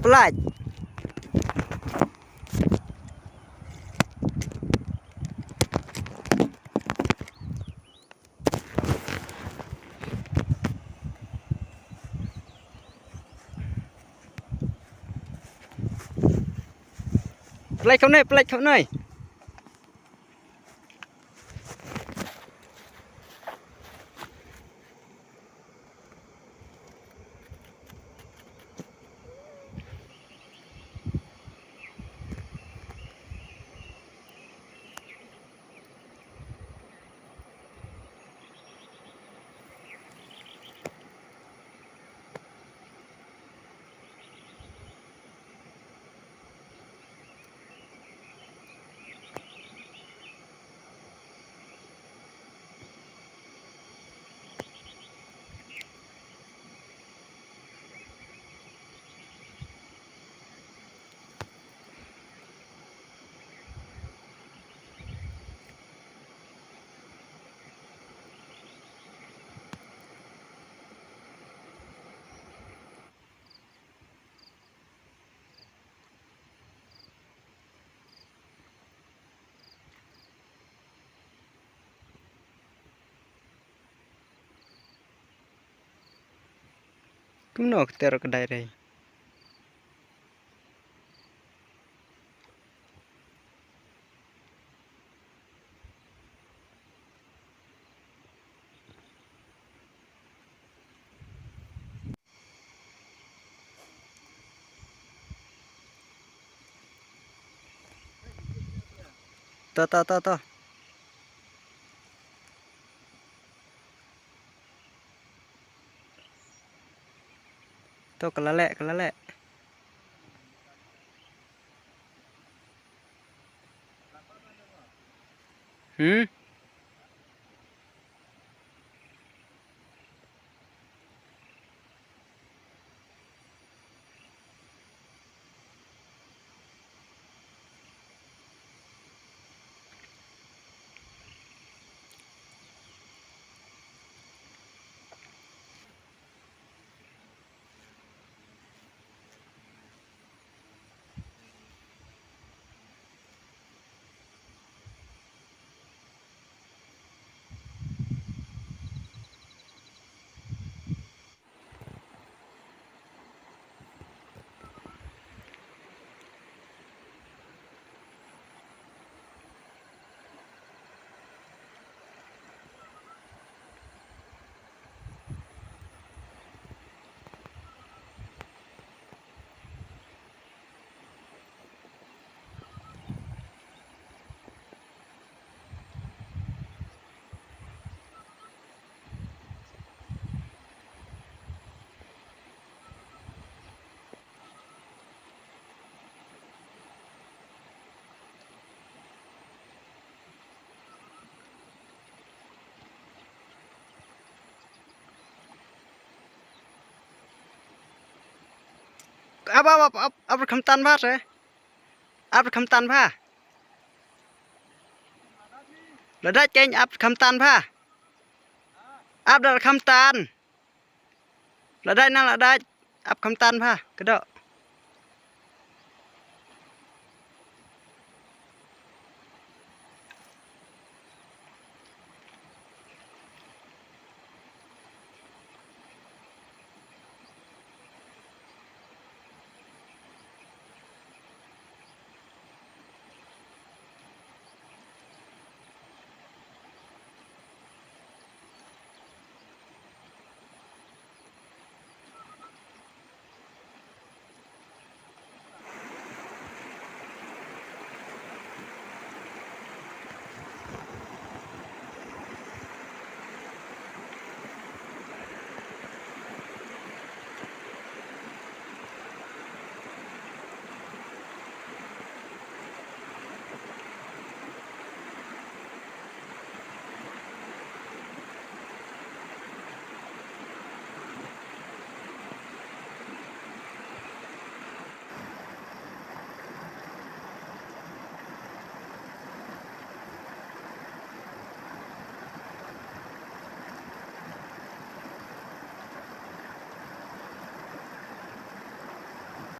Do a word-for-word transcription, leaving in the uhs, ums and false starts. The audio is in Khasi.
Pynlait. Pynlait kham nai, pynlait kham nai. Kumno ka ter ka dai re. To, to, to, to. To, ka la leh, ka la leh. Hmm? Ap, ap, ap, ap, ap kham tan bha te. Ap kham tan bha. Lada keiñ ap kham tan bha. Ap da kham tan. Lada na lada ap kham tan bha. Kedo.